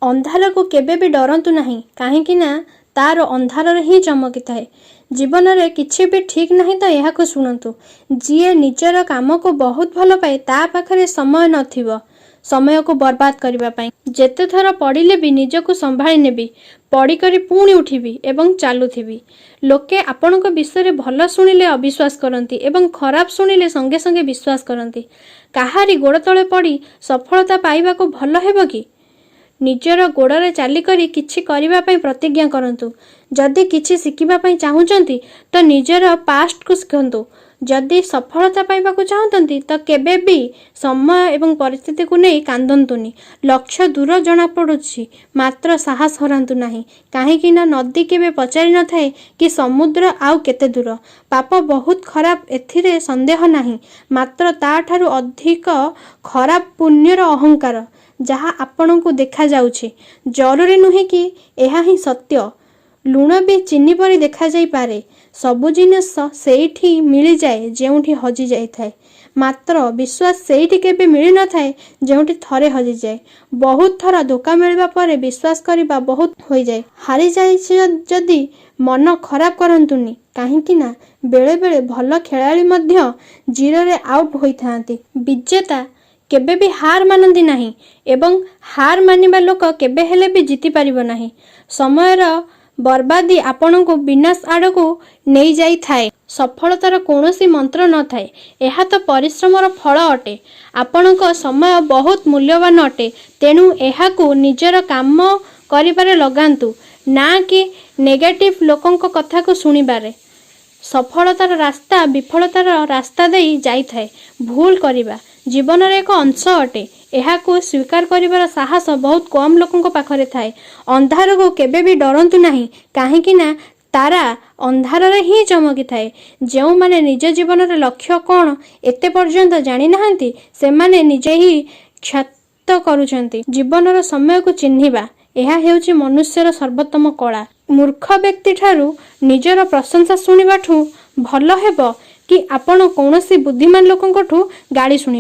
ଅନ୍ଧାରକୁ କେବେ ବି ଡରନ୍ତୁ ନାହିଁ, କାହିଁକି ନା ତାର ଅନ୍ଧାରରେ ହିଁ ଚମକିଥାଏ। ଜୀବନରେ କିଛି ବି ଠିକ୍ ନାହିଁ ତ ଏହାକୁ ଶୁଣନ୍ତୁ। ଯିଏ ନିଜର କାମକୁ ବହୁତ ଭଲ ପାଏ, ତା ପାଖରେ ସମୟ ନଥିବ ସମୟକୁ ବର୍ବାଦ କରିବା ପାଇଁ। ଯେତେଥର ପଡ଼ିଲେ ବି ନିଜକୁ ସମ୍ଭାଳି ନେବି, ପଡ଼ିକରି ପୁଣି ଉଠିବି ଏବଂ ଚାଲୁଥିବି। ଲୋକେ ଆପଣଙ୍କ ବିଷୟରେ ଭଲ ଶୁଣିଲେ ଅବିଶ୍ୱାସ କରନ୍ତି ଏବଂ ଖରାପ ଶୁଣିଲେ ସଙ୍ଗେ ସଙ୍ଗେ ବିଶ୍ୱାସ କରନ୍ତି। କାହାରି ଗୋଡ଼ ତଳେ ପଡ଼ି ସଫଳତା ପାଇବାକୁ ଭଲ ହେବ କି? ନିଜର ଗୋଡ଼ରେ ଚାଲିକରି କିଛି କରିବା ପାଇଁ ପ୍ରତିଜ୍ଞା କରନ୍ତୁ। ଯଦି କିଛି ଶିଖିବା ପାଇଁ ଚାହୁଁଛନ୍ତି ତ ନିଜର ପାଷ୍ଟକୁ ଶିଖନ୍ତୁ। ଯଦି ସଫଳତା ପାଇବାକୁ ଚାହୁଁଛନ୍ତି ତ କେବେ ବି ସମୟ ଏବଂ ପରିସ୍ଥିତିକୁ ନେଇ କାନ୍ଦନ୍ତୁନି। ଲକ୍ଷ୍ୟ ଦୂର ଜଣାପଡ଼ୁଛି, ମାତ୍ର ସାହସ ହରାନ୍ତୁ ନାହିଁ, କାହିଁକି ନା ନଦୀ କେବେ ପଚାରି ନଥାଏ କି ସମୁଦ୍ର ଆଉ କେତେ ଦୂର। ପାପ ବହୁତ ଖରାପ, ଏଥିରେ ସନ୍ଦେହ ନାହିଁ, ମାତ୍ର ତାଠାରୁ ଅଧିକ ଖରାପ ପୁଣ୍ୟର ଅହଙ୍କାର। ଯାହା ଆପଣଙ୍କୁ ଦେଖାଯାଉଛି, ଜରୁରୀ ନୁହେଁ କି ଏହା ହିଁ ସତ୍ୟ। ଲୁଣ ବି ଚିନି ପରି ଦେଖାଯାଇପାରେ। ସବୁ ଜିନିଷ ସେଇଠି ମିଳିଯାଏ ଯେଉଁଠି ହଜିଯାଇଥାଏ, ମାତ୍ର ବିଶ୍ୱାସ ସେଇଠି କେବେ ମିଳିନଥାଏ ଯେଉଁଠି ଥରେ ହଜିଯାଏ। ବହୁତ ଥର ଧୋକା ମିଳିବା ପରେ ବିଶ୍ୱାସ କରିବା ବହୁତ ହୋଇଯାଏ। ହାରିଯାଇଛି ଯଦି ମନ ଖରାପ କରନ୍ତୁନି, କାହିଁକି ନା ବେଳେବେଳେ ଭଲ ଖେଳାଳି ମଧ୍ୟ ଜିରୋରେ ଆଉଟ୍ ହୋଇଥାନ୍ତି। ବିଜେତା କେବେ ବି ହାର ମାନନ୍ତି ନାହିଁ ଏବଂ ହାର ମାନିବା ଲୋକ କେବେ ହେଲେ ବି ଜିତିପାରିବ ନାହିଁ। ସମୟର ବର୍ବାଦି ଆପଣଙ୍କୁ ବିନାଶ ଆଡ଼କୁ ନେଇଯାଇଥାଏ। ସଫଳତାର କୌଣସି ମନ୍ତ୍ର ନଥାଏ, ଏହା ତ ପରିଶ୍ରମର ଫଳ ଅଟେ। ଆପଣଙ୍କ ସମୟ ବହୁତ ମୂଲ୍ୟବାନ ଅଟେ, ତେଣୁ ଏହାକୁ ନିଜର କାମ କରିବାରେ ଲଗାନ୍ତୁ, ନା କି ନେଗେଟିଭ୍ ଲୋକଙ୍କ କଥାକୁ ଶୁଣିବାରେ। ସଫଳତାର ରାସ୍ତା ବିଫଳତାର ରାସ୍ତା ଦେଇ ଯାଇଥାଏ। ଭୁଲ କରିବା ଜୀବନର ଏକ ଅଂଶ ଅଟେ। ଏହାକୁ ସ୍ୱୀକାର କରିବାର ସାହସ ବହୁତ କମ୍ ଲୋକଙ୍କ ପାଖରେ ଥାଏ। ଅନ୍ଧାରକୁ କେବେ ବି ଡରନ୍ତୁ ନାହିଁ, କାହିଁକି ନା ତାରା ଅନ୍ଧାରରେ ହିଁ ଚମକିଥାଏ। ଯେଉଁମାନେ ନିଜ ଜୀବନର ଲକ୍ଷ୍ୟ କ'ଣ ଏତେ ପର୍ଯ୍ୟନ୍ତ ଜାଣିନାହାନ୍ତି, ସେମାନେ ନିଜେ ହିଁ କ୍ଷତ କରୁଛନ୍ତି। ଜୀବନର ସମୟକୁ ଚିହ୍ନିବା, ଏହା ହେଉଛି ମନୁଷ୍ୟର ସର୍ବୋତ୍ତମ କଳା। ମୂର୍ଖ ବ୍ୟକ୍ତିଠାରୁ ନିଜର ପ୍ରଶଂସା ଶୁଣିବାଠୁ ଭଲ ହେବ କି ଆପଣ କୌଣସି ବୁଦ୍ଧିମାନ ଲୋକଙ୍କଠୁ ଗାଳି ଶୁଣିବେ।